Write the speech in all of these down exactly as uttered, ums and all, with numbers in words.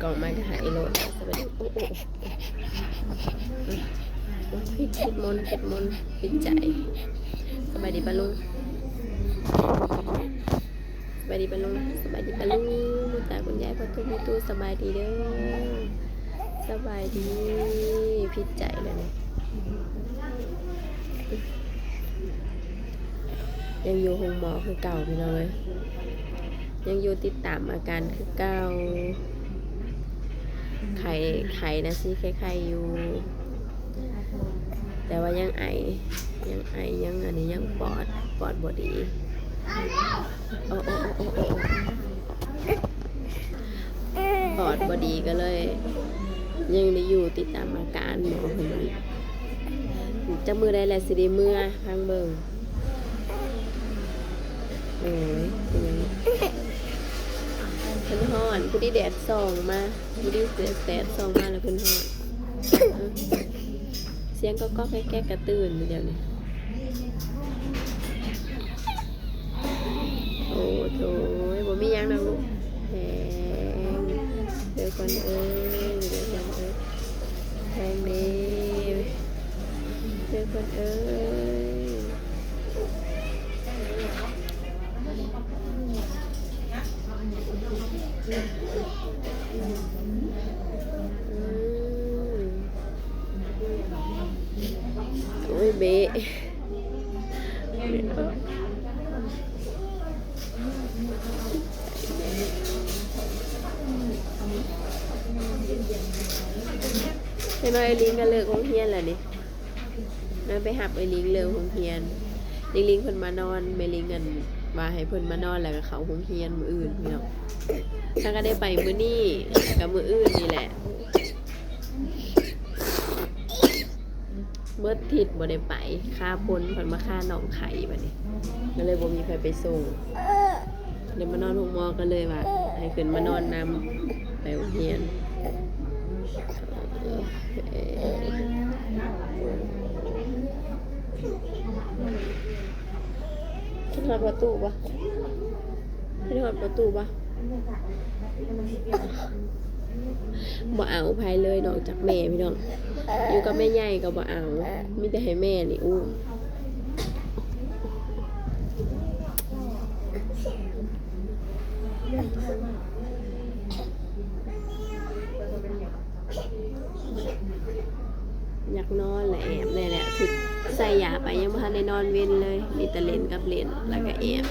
กล่องมาก็หายโลด สบายดี โอ้โอ้โอ้ ผิด ผิดมนต์ ผิดมนต์ ผิดใจ สบายดีป้าลุง สบายดีป้าลุง สบายดีป้าลุง ตาคุณยายพ่อทุกข์มีตู้ สบายดีเด้อ สบายดี ผิดใจแล้วเนี่ย ยังอยู่โฮงหมอคือเก่าพี่น้องเอ้ย ยังอยู่ติดตามอาการคือเก่า ไข้ ไข้นะสิ ไข้ๆอยู่ แต่ว่ายังไอ ยังไอ ยังอันนี้ ยังปอด ปอดบ่ดี โอ้โอ้โอ้โอ้โอ้ ปอดบ่ดีก็เลย ยังได้อยู่ติดตามอาการหมอเพิ่นว่า จักมื้อใดแหละสิได้เมือ พังเบิ่ง โอ้ย เพิ่นฮ้อน พอดีแดดส่องมา พอดีแดดส่องมาแล้วเพิ่นฮ้อน เสียงก๊อกๆแก๊กๆกระตื่นอยู่เดี๋ยวนี้ โอ้โถย บ่มีหยังดอกลูก แพง เด้อก่อนเอ้ย เด้อก่อนเอ้ย แพงเด้ เด้อก่อนเอ้ย อืม โอ้ย เบะ เห็นว่าไอ้ลิงก็เลิกโรงเรียนแล้วนี่ นางไปหับไอ้ลิงเลิกโรงเรียน ลิงลิงเพิ่นมานอน แม่ลิงอันว่าให้เพิ่นมานอนแล้วก็เข้าโรงเรียนมื้ออื่นพี่น้อง ถ้าก็ได้ไปมื้อนี้กับมื้ออื่นนี่แหละ เมิดทิศบ่ได้ไป คาปนเพิ่นมาคาน้องไข่บัดนี้ ก็เลยบ่มีใครไปส่ง เดี๋ยวมานอนโฮงหมอก็เลยว่า ให้ขึ้นมานอนนำ ไปโรงเรียน เออ คิดฮอดประตูบ่ คิดฮอดประตูบ่ บ่เอาไผเลยนอกจากแม่พี่น้อง อยู่กับแม่ใหญ่ก็บ่เอา มีแต่ให้แม่นี่อุ้ม อยากนอนแหละ แอบเลยแหละ คือใส่ยาไปยังบ่ทันได้นอนเว็นเลย มีแต่เล่นกับเล่น แล้วก็แอบ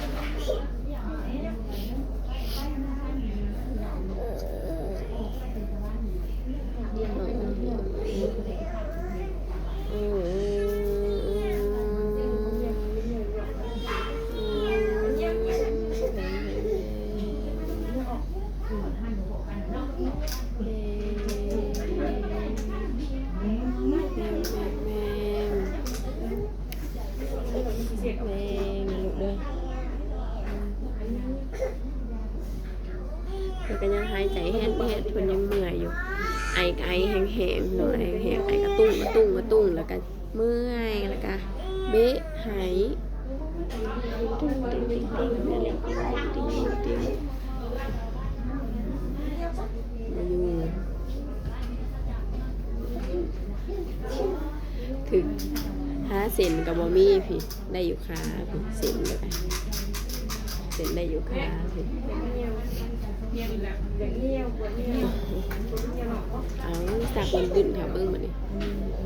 แม่นะลูกเด้อ แล้วก็ยังหายใจแฮดแฮด เพิ่นยังเมื่อยอยู่ ไอก็ไอแฮงๆ เนาะ ไอแฮงๆ ไอกระตุ้งกระตุ้งกระตุ้ง แล้วก็เมื่อย แล้วก็เบะหาย มาอยู่ คือหาเส้นก็บ่มีพี่ ได้อยู่ค่ะพี่ เส้นก็ได้ เส้นได้อยู่ค่ะพี่ เอาสักมันดึนแถวเบิ่งบัดนี้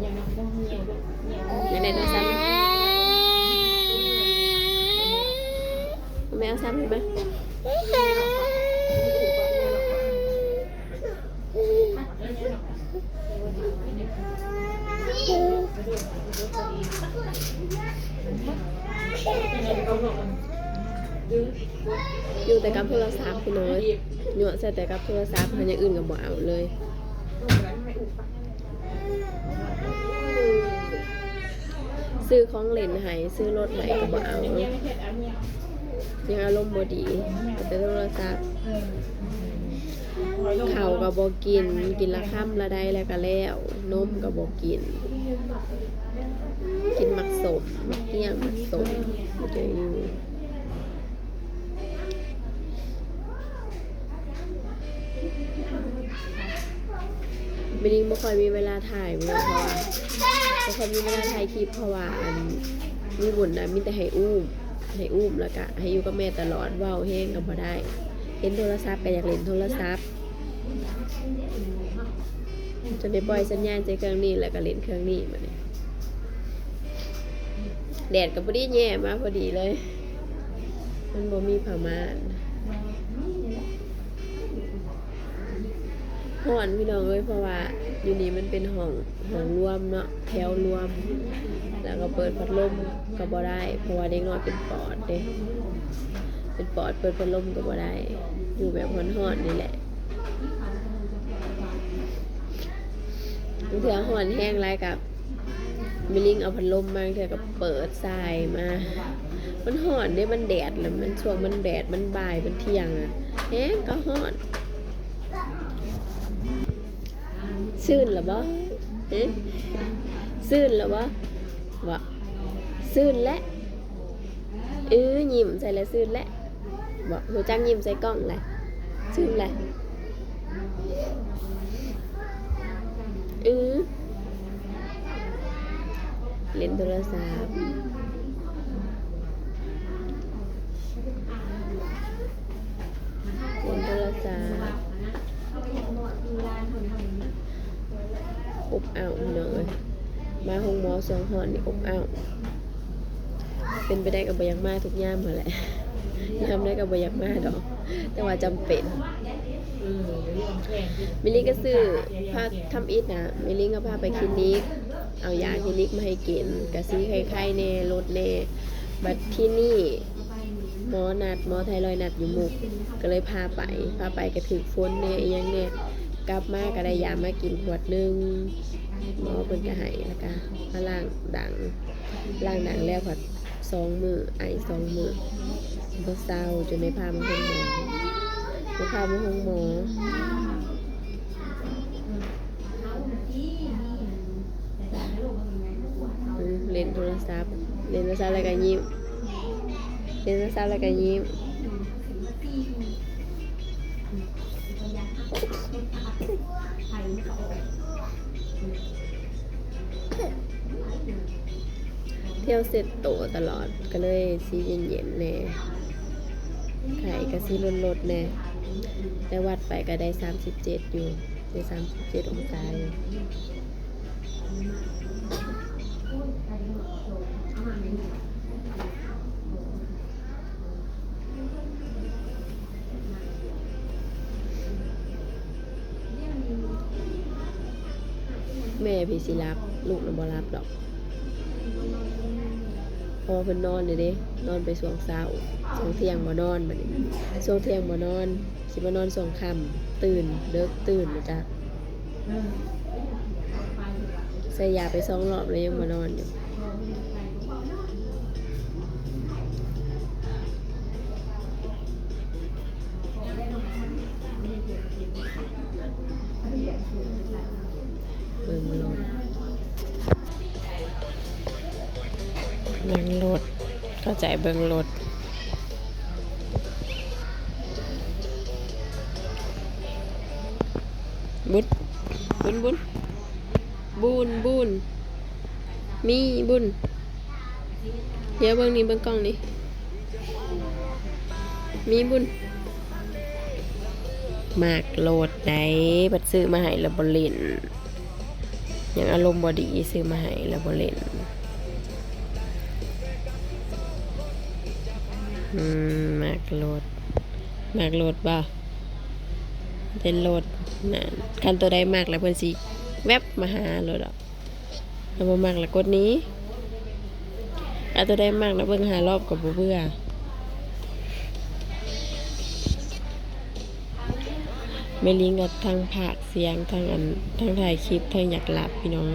ยังได้โทรศัพท์ไหม แม่เอาซ้ำให้ไหม อยู่แต่กับโทรศัพท์พี่น้อย ยั่วใส่แต่กับโทรศัพท์ หาอย่างอื่นก็บ่เอาเลย ซื้อของเล่นให้ ซื้อรถให้ก็บ่เอา ยังอารมณ์บ่ดี เอาแต่โทรศัพท์ ข้าวก็บ่กิน กินละคำละใดแล้วก็แล้ว นมก็บ่กิน กินหมากส้ม หมากเกี้ยง หมากส้ม มันจะอยู่ เ แม่นิงบ่ค่อยมีเวลาถ่ายเว้ย เพราะว่าบ่ค่อยมีเวลาถ่ายคลิป เพราะว่าอันมีบุญนะ มีแต่ให้อุ้ม ให้อุ้ม แล้วก็ให้อยู่กับแม่ตลอด เว้าแฮงก็บ่ได้ เห็นโทรศัพท์ก็อยากเล่นโทรศัพท์ จนได้ปล่อยสัญญาณใส่เครื่องนี้ แล้วก็เล่นเครื่องนี้บัดนี้ แดดก็พอดีแย่มาพอดีเลย มันบ่มีผ้าม่าน ฮ้อนพี่น้องเอ้ย เพราะว่าอยู่นี่มันเป็นห้อง ห้องรวมเนาะ แถวรวม แล้วก็เปิดพัดลมก็บ่ได้ เพราะว่าเด็กน้อยเป็นปอดเด้ เป็นปอด เปิดพัดลมก็บ่ได้ อยู่แบบฮ้อนๆนี่แหละ บางเทื่อฮ้อนแฮงหลายก็ แม่นิงเอาพัดลมมา บางเทื่อก็เปิดส่ายมา มันฮ้อนเด้ มันแดด แล้วมันช่วงมันแดด มันบ่าย มันเที่ยงอะ แฮงก็ฮ้อน ซื่นละบ่ ฮะ ซื่นละบ่ บ่ ซื่นและ เออ ยิ้มใส่แล้วซื่นและ บ่ ฮู้จักยิ้มใส่กล้องแหละ ซื่นแหละ เออ เล่นโทรศัพท์ เล่นโทรศัพท์ อบอ้าวพี่น้องเอ้ย มาโฮงหมอช่วงฮ้อนนี่อบอ้าว เป็นไปได้ก็บ่อยากมาทุกยามหั้นแหละ ยามใดก็บ่อยากมาดอก แต่ว่าจำเป็น แม่นิงก็ซื้อ พาทำอิฐนะ แม่นิงก็พาไปคลินิก เอายาคลินิกมาให้กิน ก็สิไข้ๆแน่ ลดแน่ บัดทีนี้ หมอนัด หมอไทรอยด์นัดอยู่มุก ก็เลยพาไป พาไปก็ถืกฝนแน่ อีหยังแน่ กลับมาก็ได้ยามากินขวดหนึ่ง หมอเพิ่นก็ให้ แล้วก็มาล้างดัง ล้างดังแล้วผัดสองมื้อ ไอสองมื้อ บ่เซา จนได้พามาโฮงหมอ ได้พามาโฮงหมอ อืม เล่นโทรศัพท์ เล่นโทรศัพท์แล้วก็ยิ้ม เล่นโทรศัพท์แล้วก็ยิ้ม เที่ยวเช็ดโตตลอด ก็เลยสิเย็นๆแน่ ไข้ก็สิลดๆแน่ แต่วัดไปก็ได้สามสิบเจ็ดอยู่ ได้สามสิบเจ็ดองศาอยู่ แม่พีสิหลับ ลูกน่ะบ่หลับดอก เพราะว่าเพิ่นนอนอยู่เด้ นอนไปช่วงเช้า ช่วงเที่ยงบ่นอนบัดนี้ ช่วงเที่ยงบ่นอน สิมานอนช่วงค่ำ ตื่น ดึก ตื่นนะจ๊ะ ใส่ยาไปสองรอบแล้วยังบ่นอนอยู่ เบิ่งรถ เบิ่งรถ เข้าใจเบิ่งรถ บุญ บุญ บุญ บุญ บุญ มีบุญ เดี๋ยวเบิ่งนี่ เบิ่งกล้องนี่ มีบุญ มากโลดได้ บัดซื้อมาให้แล้วบ่เล่น ยังอารมณ์บ่ดี ซื้อมาให้แล้วบ่เล่น อืม มากโลด มากโลดบ่ เป็นโลดนั่น คันตัวใดมากแล้วเพิ่นสิแวบมาหาโลดดอก ถ้าบ่มักแล้วกดหนี ถ้าตัวใดมักแล้วเบิ่งห้ารอบก็บ่เบื่อ แม่ลิงก็ทั้งพากย์เสียง ทั้งอัน ทั้งถ่ายคลิป ทั้งอยากหลับพี่น้อง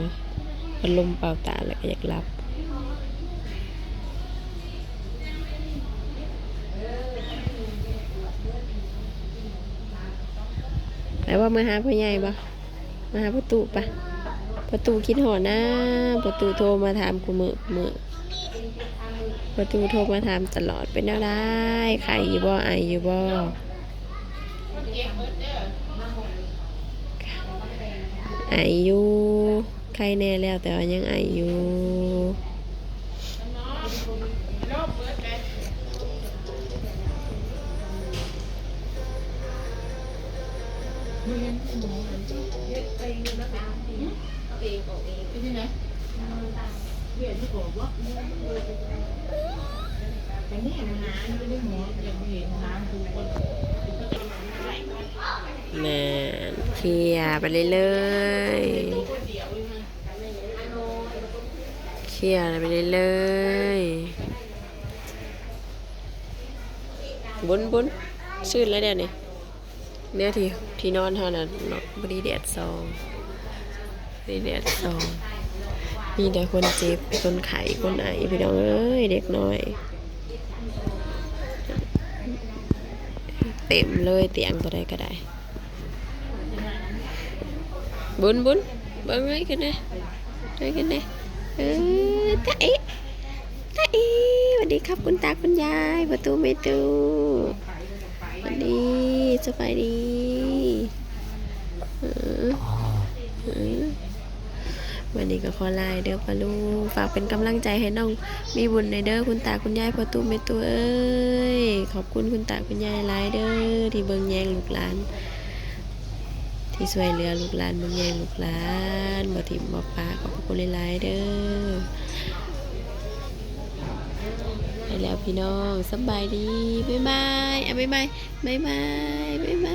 พัดลมเป่าตาแล้วก็อยากหลับ ไปบ่ มาหาพ่อใหญ่บ่ มาหาประตูปะ ประตูคิดฮอดนะ ประตูโทรมาถามกูมื้อ มื้อ ประตูโทรมาถามตลอด เป็นแนวใด ไข้อยู่บ่ ไออยู่บ่ เก็บเบิดเด้อ ไออยู่ ไข้แน่แล้วแต่ว่ายังไออยู่ แม่นเคลียร์ไปเรื่อยๆ เคลียร์ไปเรื่อยๆ บุญบุญซื่นแล้วเดี๋ยวนี้ เนี่ยที่ที่นอนเท่านั้นเนาะบ่ได้แดดส่องบ่ได้แดดส่อง มีแต่คนเจ็บ คนไข้ คนไอ พี่น้องเอ้ย เด็กน้อย เต็มเลยเตียงตัวใดก็ได้ บุญบุญเบิ่งไงกันนะไงกันนะเออตาเอ๊ะตาเอ๊ะสวัสดีครับคุณตาคุณยายประตูไม่ตู้สวัสดีสบายดีเออเออวันนี้ก็ขอลาเด้อป้าลุงฝากเป็นกำลังใจให้น้องมีบุญในเด้อคุณตาคุณยายประตูไม่ตู้เอ้ยขอบคุณคุณตาคุณยายหลายเด้อที่เบิ่งแยงลูกหลาน ที่ช่วยเหลือลูกหลานเบิ่งแยงลูกหลานบ่ถิ่มบ่ปะขอบพระคุณหลายๆเด้อไปแล้วพี่น้องสำบายดีบ๊ายบายอ่ะบ๊ายบายบ๊ายบายบ๊ายบาย